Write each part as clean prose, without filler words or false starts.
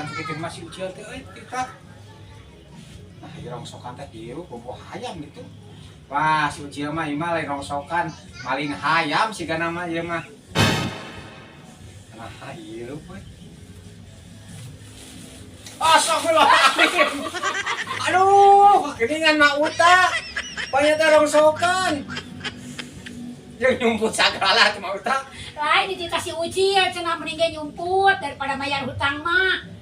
Kan kitu mah si Ucil teh euy kita. Nah, ieu rongsokan teh ieu bobo hayam gitu. Wah, si Ucil mah ieu mah lain rongsokan, maling hayam sigana mah ieu mah. Nah, ieu we. Astagfirullahaladzim. Aduh, keningan mah uta. Banyak teh rongsokan. Yang nyumput sagala teh mah uta. Lain dikasih Ucil cenah mending ge nyumput daripada bayar hutang mah.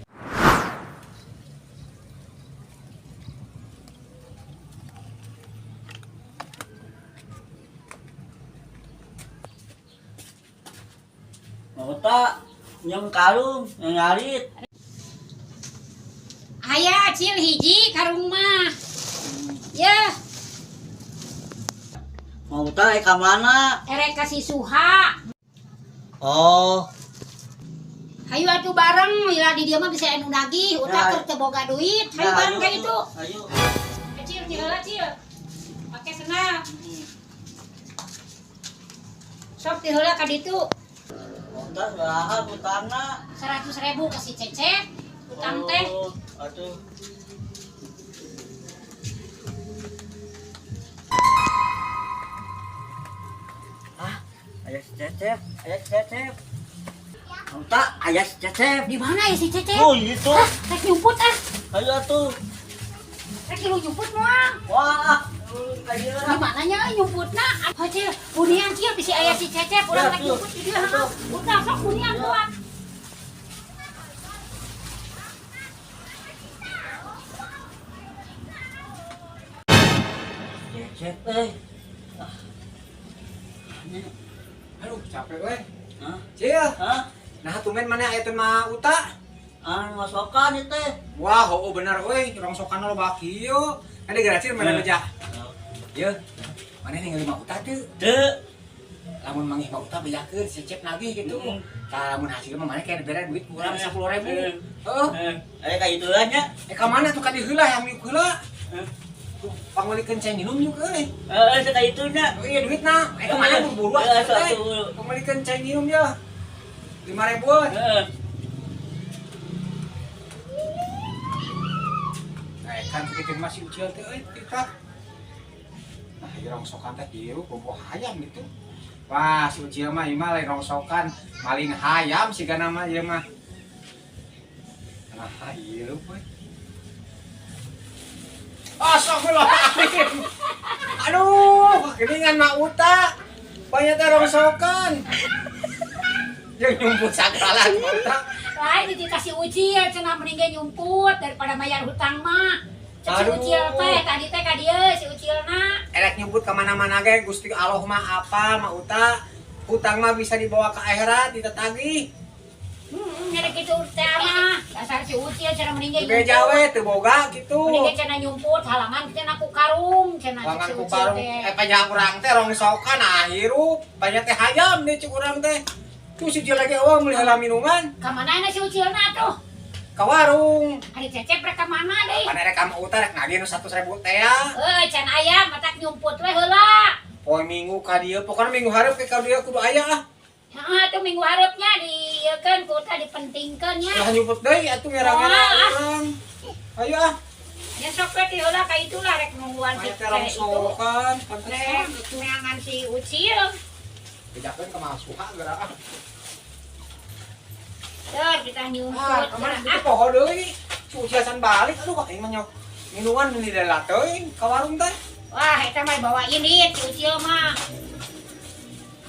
Mau tak nyem karung yang ngarit. Aya Cil hiji karung mah. Ya, Mau tak ka mana? Erek kasih Suha. Oh, Hayu atuh bareng, lila di dia mah bisa anu nagih, utak Ya, keur teu boga duit. Hayu ya, bareng ayo, ka itu. Ayo. Kecil ti heula Cil. Pake senang. Sok ti heula ka ditu. Mau tak sabaraha hutangna? 100.000 kasih Cecep. Utang teh. Oh, atuh. Ah, aya si Cecep, aya si Cecep. Mau tak aya si Cecep. Di mana ya si Cecep? Oh, itu. Ah, rek nyumput ah. Ayo atuh. Rek lu nyumput moal. Wah, ayo. Di mananya euy nyumputna? Oh, Cil, bunian Cil bisi aya si Cecep urang Ya, rek tuh. nyumput di dieu heeh. Utang sok bunian kuat. Cecep eh. Ah. Ini, Aduh, capek we. hah? Cil, Hah? nah tumben mana aya teh mah uta? Anu masokan itu teh. Wah, oh bener euy, rongsokan loba kieu. Ada geura Cil mana Eh. beja? Ye. Mana ningali mah uta teu? Teu. Lamun manggih mah uta bejakeun si Cecep nagih gitu. Hmm. Tah lamun hasil mah mana kayak dibere duit kurang Eh. 10.000. Eh. Heeh. Eh, kayak itu lah nya. Eh ka mana tuh ka dieu heula yang miuk heula? Eh. Tuh pangmeulikeun cai minum yuk euy. Eh, kayak itu nya. Oh iya duitna. Eh ka mana buru-buru Eh, atuh teh. satu. Pangmeulikeun cai minum ya. 5.000 euy. Heeh. Nah, kan kitu mah si Ucil teh euy kita. Nah, ieu rongsokan teh ieu bobo hayam gitu. Wah, si Ucil mah ieu mah lain rongsokan, maling hayam sigana mah ieu mah. Nah, ieu we. Astagfirullahaladzim. Aduh, keningan mah uta. Banyak teh rongsokan. Yang nyumput sagala mah uta. Lain dikasih Ucil cenah mending ge nyumput daripada bayar hutang mah. Cek si Aduh. Ucil teh tadi teh ka dieu si Ucilna. Elek nyebut kemana-mana ge Gusti Allah mah apa mah uta. Hutang mah bisa dibawa ke akhirat ditetagih. Nyari kitu teh mah. Dasar si Ucil cenah mending ge Beja nyumput. we teu boga gitu. Mending ge cenah nyumput halangan cenah ku karung cenah cek Wangan si ku Ucil karung teh. eh panya urang teh rongsokan ah hirup, panya teh hayam deh cuk urang teh. Tuh si Ucil lagi eueuh meuli heula minuman Ka mana na si Ucilna tuh? ka warung. Ari Cecep rek ka mana deui? Pan rek ka uta rek nagih nu 100.000 teh ya. Euy, can aya matak nyumput we heula. Poe minggu ka dieu, pokona minggu hareup ke ka dieu kudu aya ah. Heeh, tuh minggu hareupnya dieukeun ku teh dipentingkeun nya. Ulah nyumput deui atuh ngerang-ngerang Wah, ah. urang. Ayo ah. Ya sok we ti heula ka itulah rek nungguan si Panya teh teh itu. rongsokan, Rek pantesan. neangan si Ucil. Bejakeun ka Mas Suha geura ah. Tur kita nyumput. Ah, kemana itu poho deui. Si Ucil can balik, aduh kak mah nyok. Minuman meuli heula teuing ka warung teh. Wah, eta mah bawa ini si Ucil mah.